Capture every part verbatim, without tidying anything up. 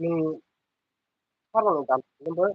Nwng phano dam bo.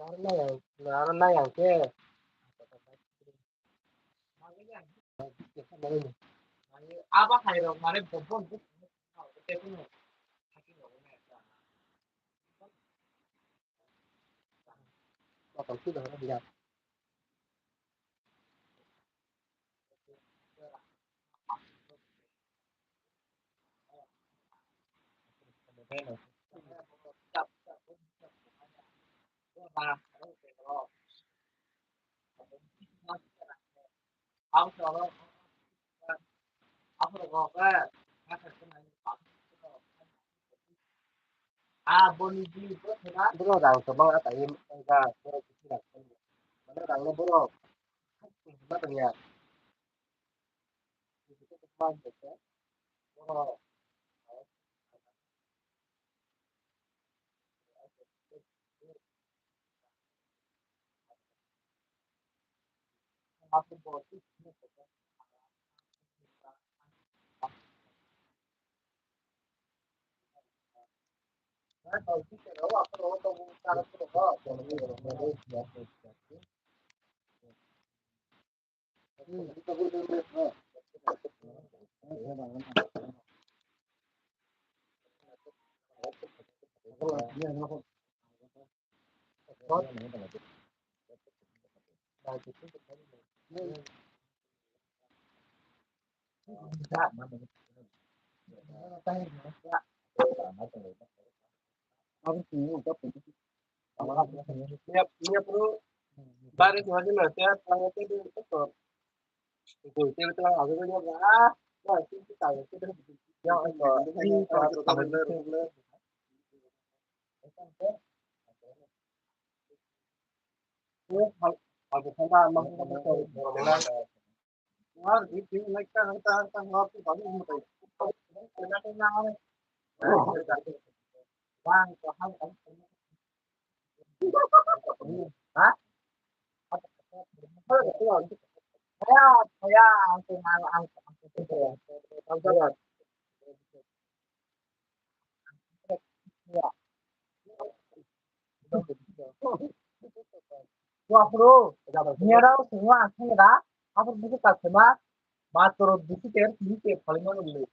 Aro nai ang, aro nai ang khe. Abo hai rok mane bobon. Bro, rang kwbang atai ga, bro, kisi rang kwbang. Mane rang no bro, ma tanya. Wa bro, nyera sungwa sungwa, abro buku kasima, matro buku ter tini ter phalima nungli.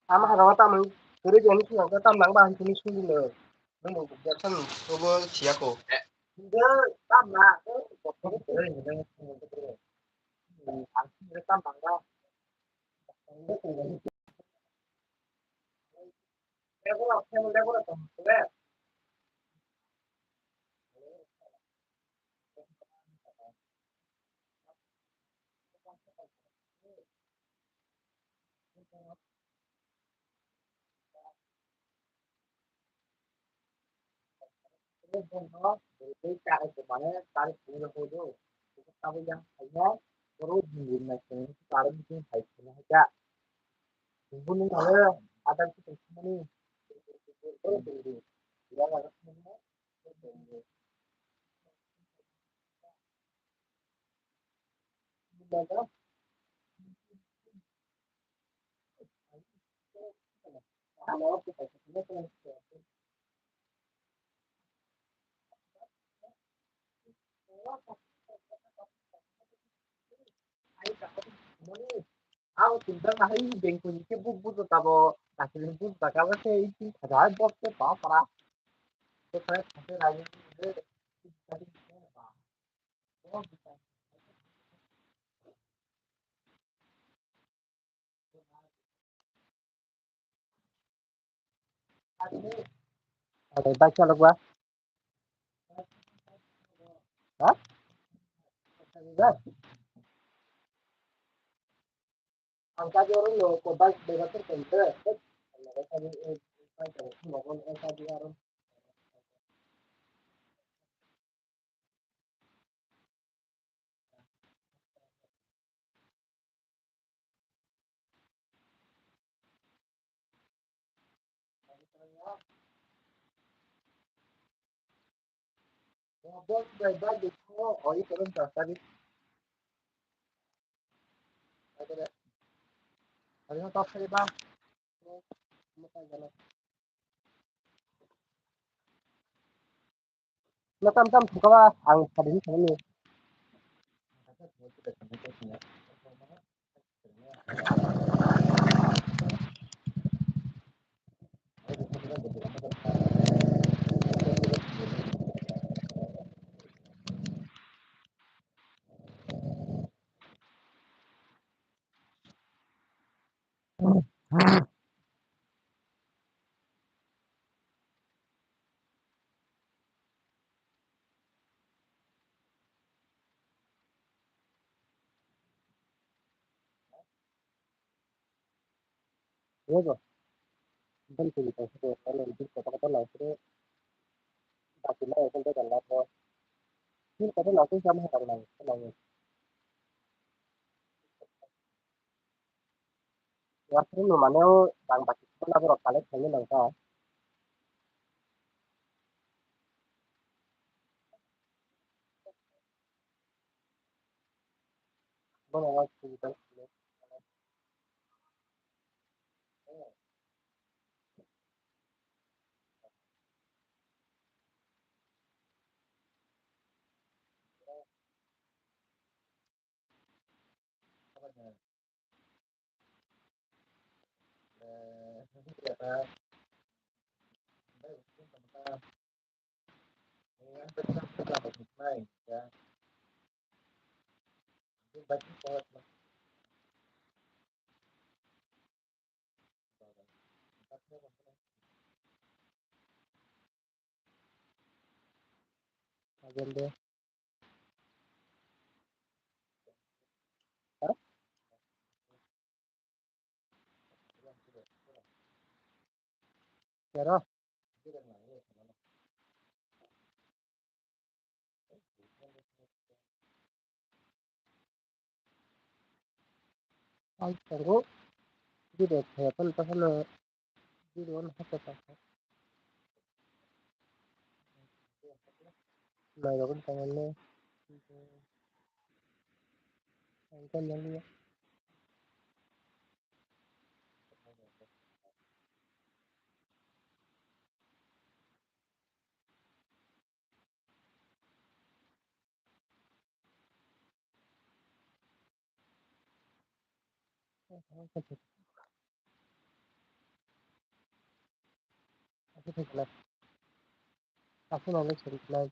Ama haro tam kwrwi jani swnam khe tam nang ba hwn tini swi no. Nwng bo bersan sobo siya ko. Moni, ang tinta nahai bengkuni ke buk buk tabo, takini buk takabo se ikin khajai bok se pa para. Ko sai khase rai. Ada baca lo gua. Hah? Ang tadi orang lo ko baik bebas tertentu. Ang tadi eh baik terus mau kon eh tadi orang. Ano tam tam thangkha ba ang phaidi thangni. Bujo. Bukan cerita sih, kalau itu kata-kata langsung bagi lah itu kan lah. Ini kata langsung sama orang lain, sama orang. Washroom no mane o bang baki khana borok collect khaina nang kha. Bono o sujita. Agende. Ha? Tero. Ai, tongo. Video khe phano ta phano video no hapjak kha. Nairok wng tong le. Ang khe nang ya. Aku thaiglai. Aku nolai soriglai.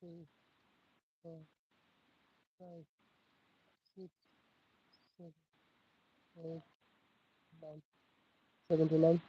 Three, four, five, six, seven, eight, nine, seventy-nine.